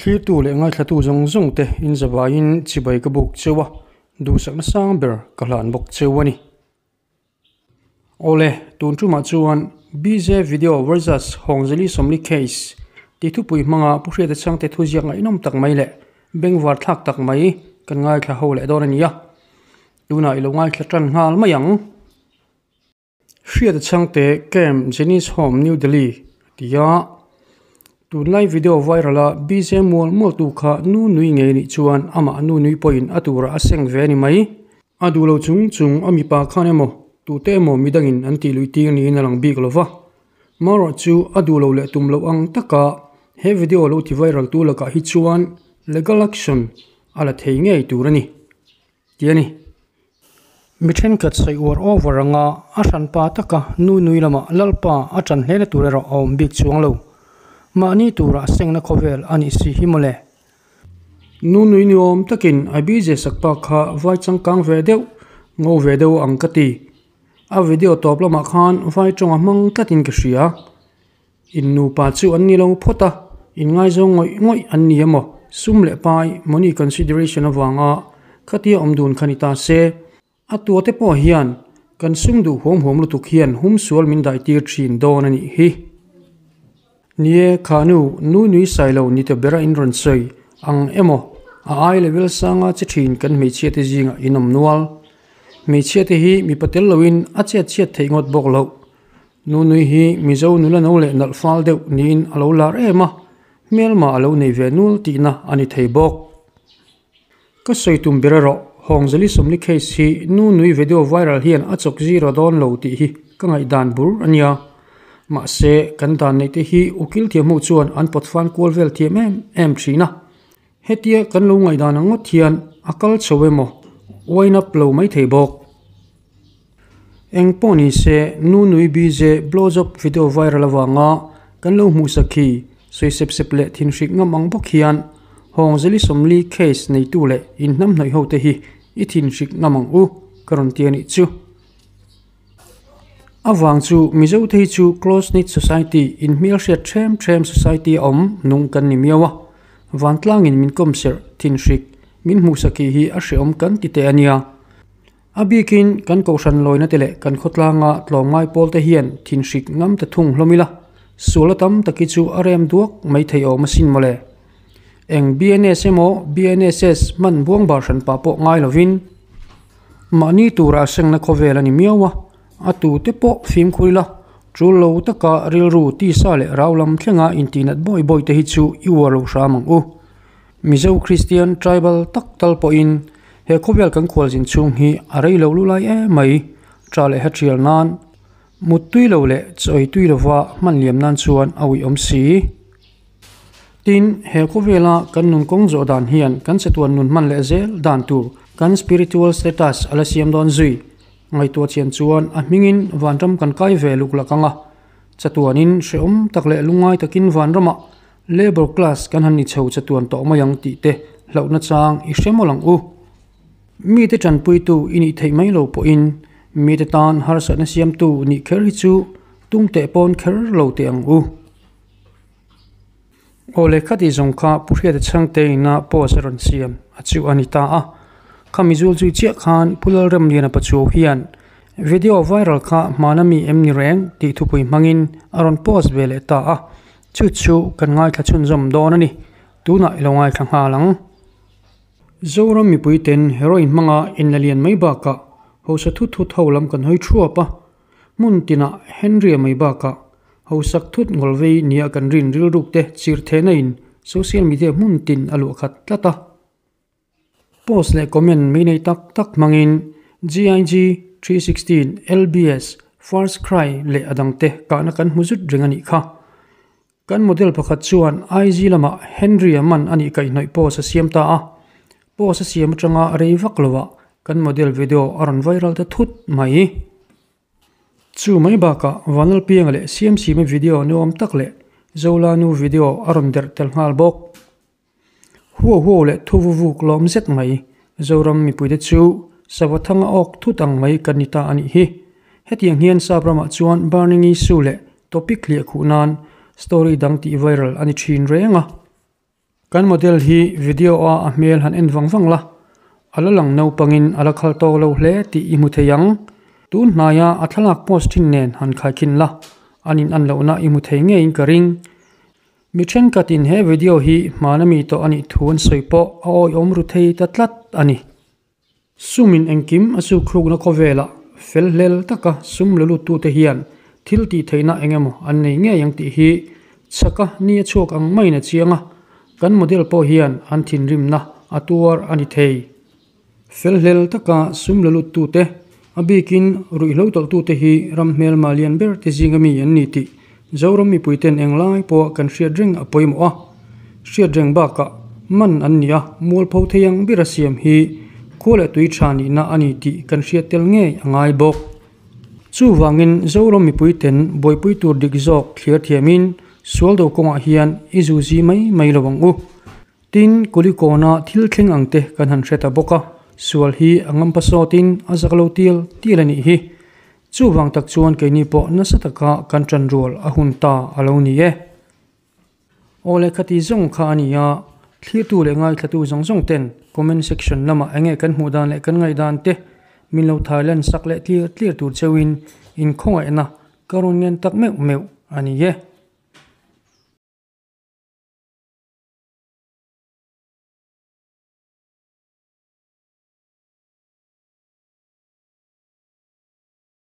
Thlirtu leh ngaithlatu zawng zawng te in zavaiin chibai ka buk cheu a, duhsakna sang ber ka hlan bawk cheu a ni. Awle, tun tumah chuan BJ Video versus Hawngzeli Sawmli Case tih thupui hmanga Pu Hriata Chhangte thuziak ngaihnawm tak mai leh bengvar thlak tak mai kan ngaithla ho leh dawn a ni a. Tunah i lo ngaithla tan nghal mai ang. Hriata Chhangte Camp Jenny's Home New Delhi a ti a, tunlai video viral a BJ mual mual tu kha nu nui ngei nih chuan amah nu nui pawhin a turah a seng ve a ni mai. A duh lo chung chung a mipa khan emaw tute emaw midangin an tih luih tir niin a lang bik lo va. Marawh chu a duh lo leh tum loh ang taka he video lo ti viral tu lakah hi chuan legal action a la thei ngei tur a ni tih a ni. Mi thenkhat sawi uar over anga a hranpa taka nu nui lamah Lalpa a ṭan hle na tur erawh a awm bik chuang lo. Mahni turah sengna khawvel a nih si hi mawle. Nu nui ni awm takin a BJ sak pa kha vai changkang ve deuh, ngo ve deuh ang ka ti. A video tawp lamah khan vai tawng a hmang tlatin ka hria. In nupa chu an ni lo phawt a, inngaizawng ngawih ngawih an ni emaw, sum leh pai, money consideration avanga khatia awm dun kha ni ta se. A tuate pawh hian kan sum duh huam huam lutuk hian hum sual min daih tir thin dawn a nih hi. Ni e, kha nu, nui nui sai lo ni ta bera in rawn sawi ang emaw a ai level sanga che thin kan hmeichhia te zingah in awm nual. Hmeichhia te hi mipa tel loin a chet chhiat theih ngawt bawk loh. Nu nui hi Mizo nula no leh nalh fal deuh niin a lo lar em a, hmelma a lo nei ve nual tihna a ni thei bawk. Ka sawi tum ber erawh Hawngzeli Sawmli case hi nu nui video viral hian a chawk zero dawn lo tih hi ka ngaihdan bur a nia. Mahse, kan dan neih te hi ukil thiam ho chuan an pawt fan kual vel thiam em em thin a. Hetia kan lo ngaihdan ang ngawt hian a kal chho emaw wind up lo mai thei bawk. Eng pawh ni se, nu nui BJ blowjob video viral avanga kan lo hmuh sak hi sawi sep sep leh thinhrik ngam ang bawk hian Hawngzeli Sawmli case neitu leh inhnamhnawih ho te hi i thinhrik ngam ang u ka rawn ti a nih chu. Avang chu Mizo te hi chu close knit society inhmelhriat threm threm society a awm nung kan ni miau a, vantlangin min kawmserh thinhrik min hmuh sak hi hi a hrehawm kan ti teh a nia. A bikin kan kohhran lawina te leh kan khawtlanga tlawmngai pawl te hian thinhrik ngam ta thung hlawm ila, sual a tam taki chu a rem duak mai thei awm asin mawle. Eng BNS emaw BNSS hman buang bar hran pah pawh ngai lovin mahni tura a sengna khawvel a ni miau a, a tu te pawh fimkhur ila, tul lo taka rilru tisa leh rau lam thlenga intihnat bawi bawi te hi chu i uar lo hram ang u. Mizo Kristian tribal tak tal pawhin he khawvel kan khualzin chhung hi a rei lo lu lai em mai. Tha leh hetial nan mut tui lo leh chawi tui lova hman liam nan chuan a uih awm si. Tin, he khawvela kan nun kawng zawh dan hian kan chatuan nun hman leh zel dan tur kan spiritual status a la siam dawn zui. Ngaihtuah chian chuan a hmingin vanram kan kai ve luk lak ang a, chatuanin hrehawm tak leh lungngai takin vanramah Labour class kan han ni chho chatuan tawh mai ang tih te hlauhna chang i hre mawlh ang u. Mite tanpuitu i nih theih mai lo pawhin mite tan harsatna siamtu nih kher hi chu tum teh pawn kher lo teh ang u. Aw lehkha tih zawng kha Pu Hriata Chhangte ina post a rawn siam a chu a ni ta a. Khami zul zui chiah khan Pu Lalremliana Pachuau hian video viral kha hmana mi em ni reng tih thupui hmangin a rawn post ve leh ta a. Chu chu kan ngaithla chhunzawm dawn a ni. Tunah i lo ngaithla nghal ang. Zoram mipuiten heroin hmanga inla lian mai bakah hausa thut thut ho lam kan hawi thuap a. Hmun tinah Henry-a mai bakah hausak thut ngawlvei nia kan rin rilruk te chir thehna in social media hmun tin a luah khat tlat a. Post leh comment mai nei tak tak hmangin GIG, 316, LBS, First Cry leh a dangte kahna kan hmu zut reng a nih kha. Kan model pakhat chuan IG lamah Henry-a man a nih kaihhnawih post a siam ta a. Post a siam atanga rei vak lovah kan model video a rawn viral ta thut mai. Chu mai bakah Vanlalpianga leh Siamsima video ni awm tak leh Zolanu video a rawn derh tel nghal bawk. Huau huau leh thu vu vuk lawm zet mai. Zoram mipuite chu sava thanga awk thut ang mai kan ni ta a nih hi. Hetiang hian sap ramah chuan burning issue leh topic hliah khuh nan story dang tih viral a ni thin reng a. Kan model hi video a a hmel han en vang vang la, a la lang naupangin a la khal tawk lo hle tih i hmu thei ang. Tun hnaia a thlalak post thin nen han khaikhin la, an in an lohna i hmu thei ngeiin ka ring. Mi thenkhatin he video hi hmana mi tawh a nih thu an sawi pawh a awihawm ru thei ta tlat a ni. Sumin engkim a sukhrukna khawvelah fel hlel taka sum la luttute hian thil tih theihna eng emaw an nei ngei ang tih hi chhaka ni a chhuak ang maiin a chiang a, kan model pawh hian an thinrimna a tuar a ni thei. Fel hlel taka sum la luttute, a bikin ruihhlo tawlhtute hi ram hmelma lian ber te zinga mi an ni tih Zoram mipuiten englai pawha kan hriat reng a pawimawh a, hriat reng bakah man an ni a, mualpho thei ang bera siam hi khua leh tui tha nihna a ni tih kan hriat tel ngei a ngai bawk. Chuvangin Zoram mipuiten buaipui tur dik zawk thlir thiamin sual do kawngah hian i zuzi mai mai lo ang u. Tin, Kulikawna thil thleng ang te kan han hre ta bawk a, sual hi a ngampa sawtin a zak lo tial tial a nih hi. Chuvang tak chuan keini pawh nasa taka kan ṭan rual a hun ta a lo ni e. Aw le khati zawng kha a ni a, thlirtu leh ngaithlatu zawng zawng ten comment section lamah enge kan hmuh dan leh kan ngaihdan te min lo thailan sak leh tlir tlir tur cheuhin inkhawngaihna ka rawn ngen tak meuh meuh a ni e.